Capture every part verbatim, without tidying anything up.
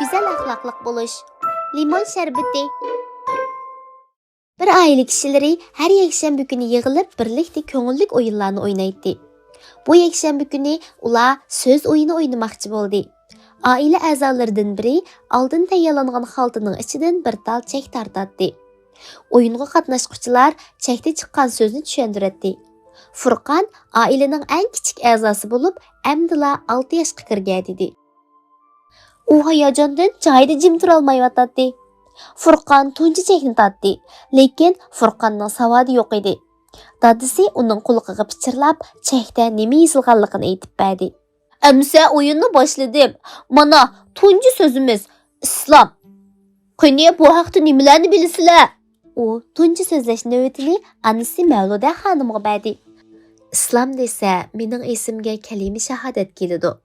گۈزەل ئەخلاقلىق بولۇش. لىمون شەربىتى. بىر ئائىلە كىشىلىرى ھەر يەكشەنبە كۈنى يىغىلىپ، بىرلىكتە كۆڭۈللۈك ئويۇنلارنى ئوينايتتى. بۇ يەكشەنبە كۈنى ئۇلار سۆز ئويۇنى ئوينىماقچى بولدى. ئائىلە ئەزالىرىدىن بىرى ئالدىن تەييارلانغان خالتىنىڭ ئىچىدىن بىر تال چەك تارتاتتى. ئويۇنغا قاتناشقۇچىلار چەكتە چىققان سۆزنى چۈشەندۈرەتتى. فۇرقان ئائىلىنىڭ ئەڭ كىچىك ئەزاسى بولۇپ، ئەمدىلا ئالتە ياشقا كىرگەن ئىدى. ئۇ ھاياجاندىن جايىدا جىم تۇرالمايۋاتاتتى. فۇرقان تۇنجى چەكنى تارتتى، لېكىن فۇرقاننىڭ ساۋادى يوق ئىدى. دادىسى ئۇنىڭ قۇلىقىغا پىچىرلاپ، چەكتە نېمە يېزىلغانلىقىنى ئېيتىپ بەردى. ئەمىسە ئويۇننى باشلىدىم. مانا، تۇنجى سۆزىمىز، ئىسلام. قېنى، بۇ ھەقتە نېمىلەرنى بىلىسىلەر؟ ئۇ تۇنجى سۆزلەش نۆۋىتىنى ئانىسى مەۋلۇدە خانىمغا بەردى. ئىسلام دېسە، مېنىڭ ئېسىمگە كەلىمە شاھادەت كېلىدۇ.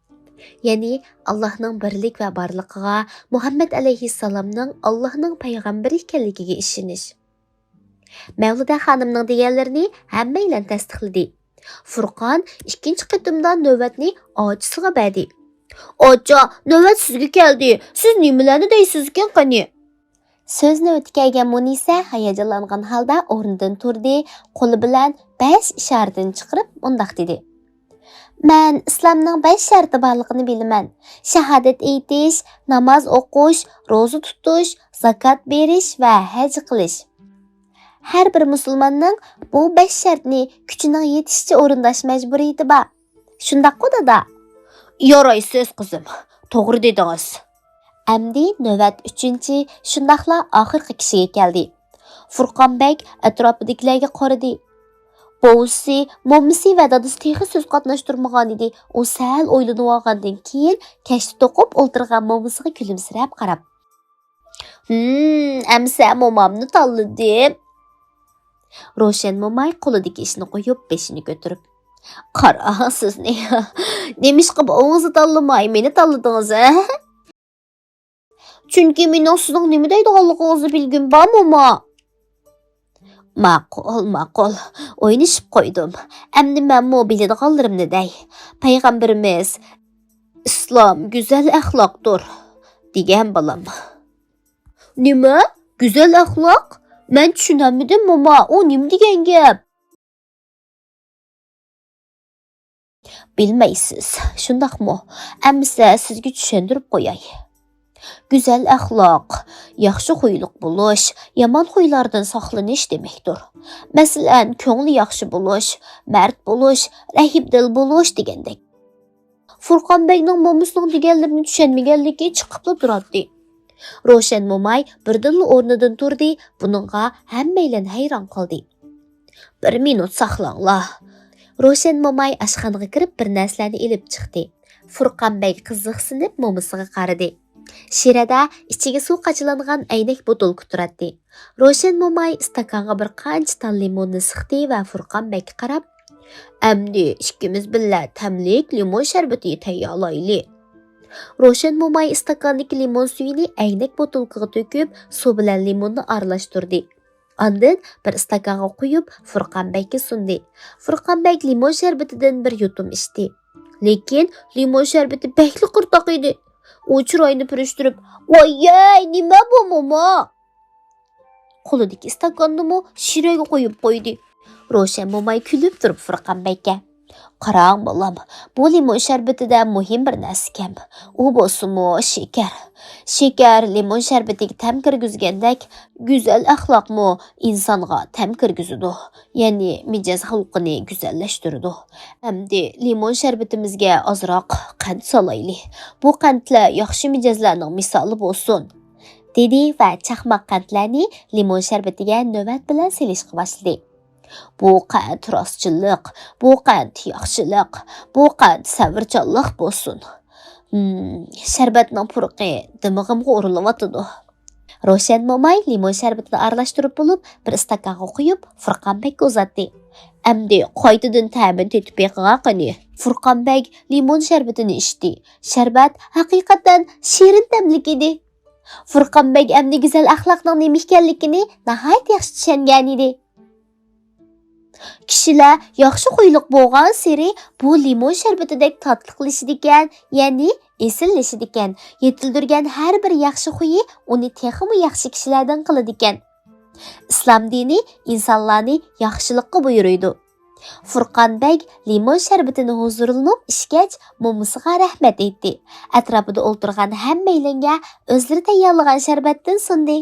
يەنى، ئاللاھنىڭ بىرلىك ۋە بارلىقىغا، مۇھەممەد ئەلەيھىسسالامنىڭ ئاللاھنىڭ پەيغەمبىرى ئىكەنلىكىگە ئىشىنىش. مەۋلۇدە خانىمنىڭ دېگەنلىرىنى ھەممەيلەن تەستىقلىدى. فۇرقان ئىككىنچى قېتىمدا نۆۋەتنى ئاچىسىغا بەردى. ئاچا، نۆۋەت سىزگە كەلدى. سىز نېمىلەرنى دەيسىزكىن قېنى؟ سۆز نۆۋىتى كەلگەن مۇنىسە ھاياجانلانغان ھالدا ئورنىدىن تۇردى، قولى بىلەن بەش ئىشارىتىنى چىقىرىپ مۇنداق دېدى. مەن ئىسلامنىڭ بەش شەرتى بارلىقىنى بىلىمەن. شاھادەت ئېيتىش، ناماز ئوقۇش، روزا تۇتۇش، زاكات بېرىش ۋە ھەج قىلىش. ھەر بىر مۇسۇلماننىڭ بۇ بەش شەرتنى كۈچىنىڭ يېتىشىچە ئورۇنداش مەجبۇرىيىتى بار. شۇنداققۇ، دادا؟ يارايسىز، قىزىم، توغرا دېدىڭىز. ئەمدى نۆۋەت ئۈچىنچى، شۇنداقلا ئاخىرقى كىشىگە كەلدى. فۇرقان بەگ ئەتراپىدىكىلەرگە قارىدى. بوۋىسى، مومىسى ۋە دادىسى تېخى سۆز قاتناشتۇرمىغانىدى. ئۇ سەل ئويلىنىۋالغاندىن كېيىن، كەشتە توقۇپ ئولتۇرغان مومىسىغا كۈلۈمسىرەپ قاراپ، ھىم، ئەمسە مومامنى تاللىدىم. روشەن موماي قولىدىكى ئىشنى قويۇپ، بېشىنى كۆتۈرۈپ، قاراڭ سىزنى، نېمىشقا بوۋىڭىزنى تاللىماي مېنى تاللىدىڭىز، ھە؟ چۈنكى مېنىڭ سىزنىڭ نېمە دەيدىغانلىقىڭىزنى بىلگۈم بار، موما. ماقۇل، ماقۇل، ئوينىشىپ قويدۇم. ئەمدى مەنمۇ بىلىدىغانلىرىمنى دەي. پەيغەمبىرىمىز، ئىسلام گۈزەل ئەخلاقتۇر، دېگەن بالام. نېمە؟ گۈزەل ئەخلاق؟ مەن چۈشىنەلمىدىم، موما، ئۇ نېمە دېگەن گەپ؟ بىلمەيسىز، شۇنداقمۇ؟ ئەمىسە سىزگە چۈشەندۈرۈپ قوياي. گۈزەل ئەخلاق، ياخشى خۇيلۇق بولۇش، يامان خۇيلاردىن ساقلىنىش دېمەكتۇر. مەسىلەن، كۆڭلى ياخشى بولۇش، مەرد بولۇش، رەھىمدىل بولۇش دېگەندەك. فۇرقان بەگنىڭ مومىسىنىڭ دېگەنلىرىنى چۈشەنمىگەنلىكى چىقىپلا تۇراتتى. روشەن موماي بىردىنلا ئورنىدىن تۇردى، بۇنىڭغا ھەممەيلەن ھەيران قالدى. بىر مىنۇت ساقلاڭلار. روشەن موماي ئاشخانىغا كىرىپ بىر نەرسىلەرنى ئېلىپ چىقتى. فۇرقان بەگ قىزىقسىنىپ مومىسىغا قارىدى. شىرەدە ئىچىگە سۇ قاچىلانغان ئەينەك بوتۇلكا تۇراتتى. روشەن موماي ئىستاكانغا بىر قانچە تال لىموننى سىقتى ۋە فۇرقان بەگكە قاراپ، ئەمدى ئىككىمىز بىللە تەملىك لىمون شەربىتى تەييارلايلى. روشەن موماي ئىستاكاندىكى لىمون سۈيىنى ئەينەك بوتۇلكىغا تۆكۈپ، سۇ بىلەن لىموننى ئارىلاشتۇردى. ئاندىن بىر ئىستاكانغا قۇيۇپ، فۇرقان بەگكە سۇندى. فۇرقان بەگ لىمون شەربىتىدىن بىر يۇتۇم ئىچتى. لېكىن لىمون شەربىتى بەكلا قۇرتاق ئىدى. ئۇ چىرايىنى پۈرۈشتۈرۈپ، ۋاييەي، نېمە بۇ، موما؟ قولىدىكى ئىستاكاننىمۇ شىرەگە قويۇپ قويدى. روشەن موماي كۈلۈپ تۇرۇپ فۇرقان بەگكە، قاراڭ، بالام، بۇ لىمون شەربىتىدە مۇھىم بىر نەرسە كەم. ئۇ بولسىمۇ شېكەر. شېكەر لىمون شەربىتىگە تەم كىرگۈزگەندەك، گۈزەل ئەخلاقمۇ ئىنسانغا تەم كىرگۈزىدۇ. يەنى مىجەز خۇلقىنى گۈزەللەشتۈرىدۇ. ئەمدى لىمون شەربىتىمىزگە ئازراق قەنت سالايلى. بۇ قەنتلەر ياخشى مىجەزلەرنىڭ مىسالى بولسۇن. دېدى ۋە چاقماق قەنتلەرنى لىمون شەربىتىگە نۆۋەت بىلەن سېلىشقا باشلىدى. بۇ قەنت راستچىللىق، بۇ قەنت ياخشىلىق، بۇ قەنت سەۋرچانلىق بولسۇن. ھىم، شەربەتنىڭ پۇرىقى دىمىغىمغا ئۇرۇلۇۋاتىدۇ. روشەن موماي لىمون شەربىتىنى ئارىلاشتۇرۇپ بولۇپ، بىر ئىستاكانغا قۇيۇپ، فۇرقان بەگكە ئۇزاتتى. ئەمدى قايتىدىن تەمىنى تېتىپ بېقىڭا قېنى. فۇرقان بەگ لىمون شەربىتىنى ئىچتى. شەربەت ھەقىقەتەن شېرىن تەملىك ئىدى. فۇرقان بەگ ئەمدى گۈزەل ئەخلاقنىڭ نېمە ئىكەنلىكىنى ناھايىتى ياخشى چۈشەنگەنىدى. كىشىلەر ياخشى خۇيلۇق بولغانسېرى بۇ لىمون شەربىتىدەك تاتلىقلىشىدىكەن، يەنى ئېسىللىشىدىكەن. يېتىلدۈرگەن ھەر بىر ياخشى خۇيى ئۇنى تېخىمۇ ياخشى كىشىلەردىن قىلىدىكەن. ئىسلام دىنى ئىنسانلارنى ياخشىلىققا بۇيرۇيدۇ. فۇرقان بەگ لىمون شەربىتىنى ھۇزۇرلىنىپ ئىچكەچ، مومىسىغا رەھمەت ئېيتتى. ئەتراپىدا ئولتۇرغان ھەممەيلەنگە ئۆزلىرى تەييارلىغان شەربەتتىن سۇندى.